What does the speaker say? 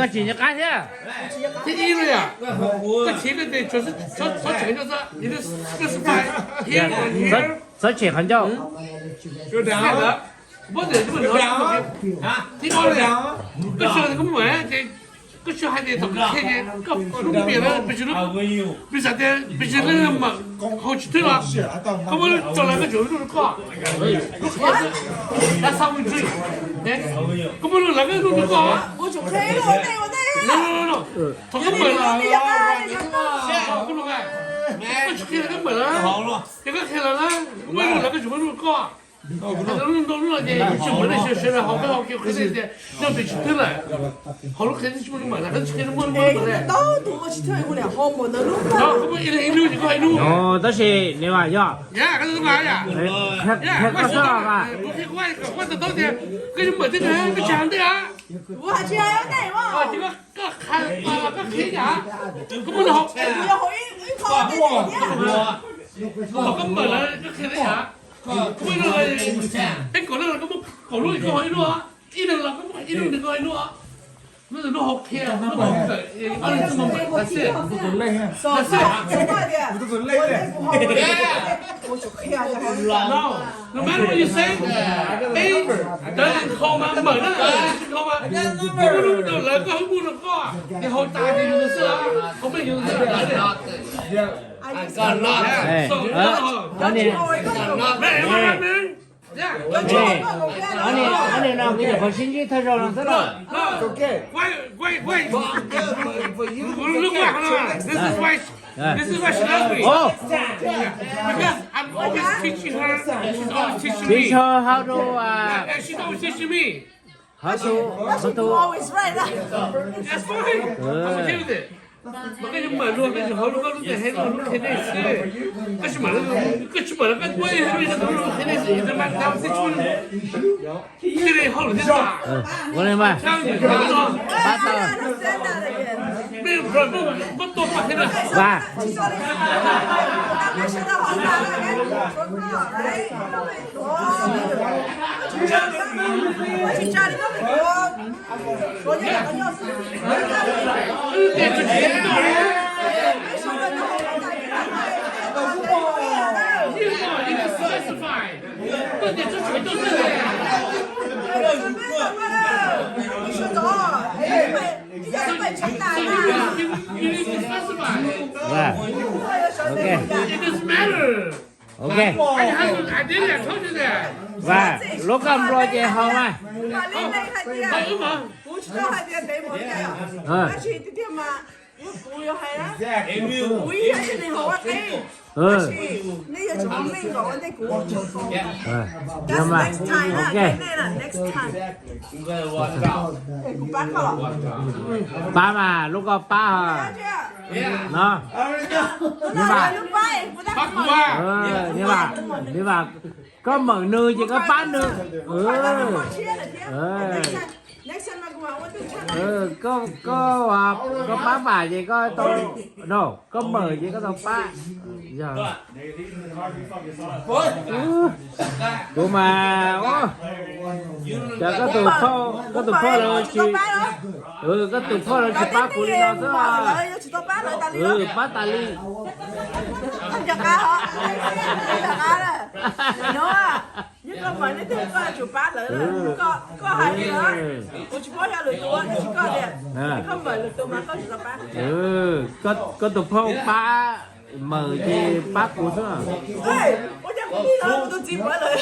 Koj tsis nco qab thiab. Thiab ib no yom, koj chim koj tes txhob tseem nco xwb, you just specify here or here. Txhob tseem qhov ncauj. Thiab ob, koj tsis hais tias thaum koj qhia ces koj lub npe na, pes tsawg lub, pes tsawg lub, pes tsawg leej mam hau tsis thwb los, koj muab tso lawv koj tsuas nug rau koj. Lub qhia xwb, that's how we do it. Koj muab lawv koj nug rau koj. No, no, no, no. Thaum koj npawm lawm, koj tsis qhia koj npawm lawm, ces koj qhia lawv na, koj muab lawv koj tsuas nug rau koj. Ntau lub no ces tsis muaj neeg sawv daws hauv, koj hau kiag qhia tias nyob pes tsawg thwb lawm. Hauv lub qhia tsis muaj npawm lawm, koj tsis qhia muaj npawm lawm. Koj muaj ib leeg ib lub ces koj ib lub. Tab sis niam Vam yog, qhia koj xwb os. Kuv qhia kuv, kuv tau tias koj yuav npawm tej ntawd koj tsis hais ntej os. Ces koj, koj qhia, koj qhia yam, koj muab lawv hau, koj npawm lawv koj qhia yam. Kuv, peb kaum leej los koj muab kaum lub, koj hau ib lub, ib leeg los koj muab ib lub, nws koj ib lub. Lub, lub hauv qhia, lub hauv kawm, ob leeg txoj moo npawm, that's it. That's it. No, no matter what you say, peb tawv nkhaus mas npawm na, nkhaus mas, koj muab lub rau lawv, koj hau muab rau koj, ces hau tas ces yus xwb, hau meej yus xwb. Ob niag no kuv nyuam qhuav sib ntsib thawj zaug no xwb na. This is why, this is why she loves me. Because I'm always teaching her. She's always teaching me. Teach her how to, uh, Yeah, she's always teaching me. How to, how to. That's fine. I'm okay with it. Mas koj yuav npawm luag, koj yuav hau lub, koj lub npe hais lub qhia nej xwb. Koj tsis npawm, koj tsis npawm los koj muab lub qhia nej xwb, it doesn't matter, she's always teaching me. Ua li mas, pab tau. Pab tau. Vâng. Ok. Ok. Vâng, lub koj nplua ces haus mas. Tab sis tiag tiag mas kuv yuav hais na, kuv ib yam li nej hauv vaj qeb, tab sis nej yuav tsum meej nkaus ua ntej kuv. Yog mas, next time na, ok, nej na, next time. Kuv pab koj. Pab mas, lub koj pab hos. No, niam Vam, niam Vam, niam Vam, koj mawm nws ces koj pab nws. Koj, koj, koj pab Vam ces koj tau, no, koj mawm ces koj tau pab. Yog kuv mas, cas koj tus phauj, koj tus phauj lawv tsis, koj tus phauj lawv tsis pab kuv li no xwb. Pab tas li. Koj hais li, kuv tsis paub xyov lwm tus, tab sis koj tias koj npawm lwm tus mas koj tsis tau pab. Koj tus phauj pab, mawm ces pab kuv xwb. Ua cas kuv tij los kuv tus txiv npawm lawm.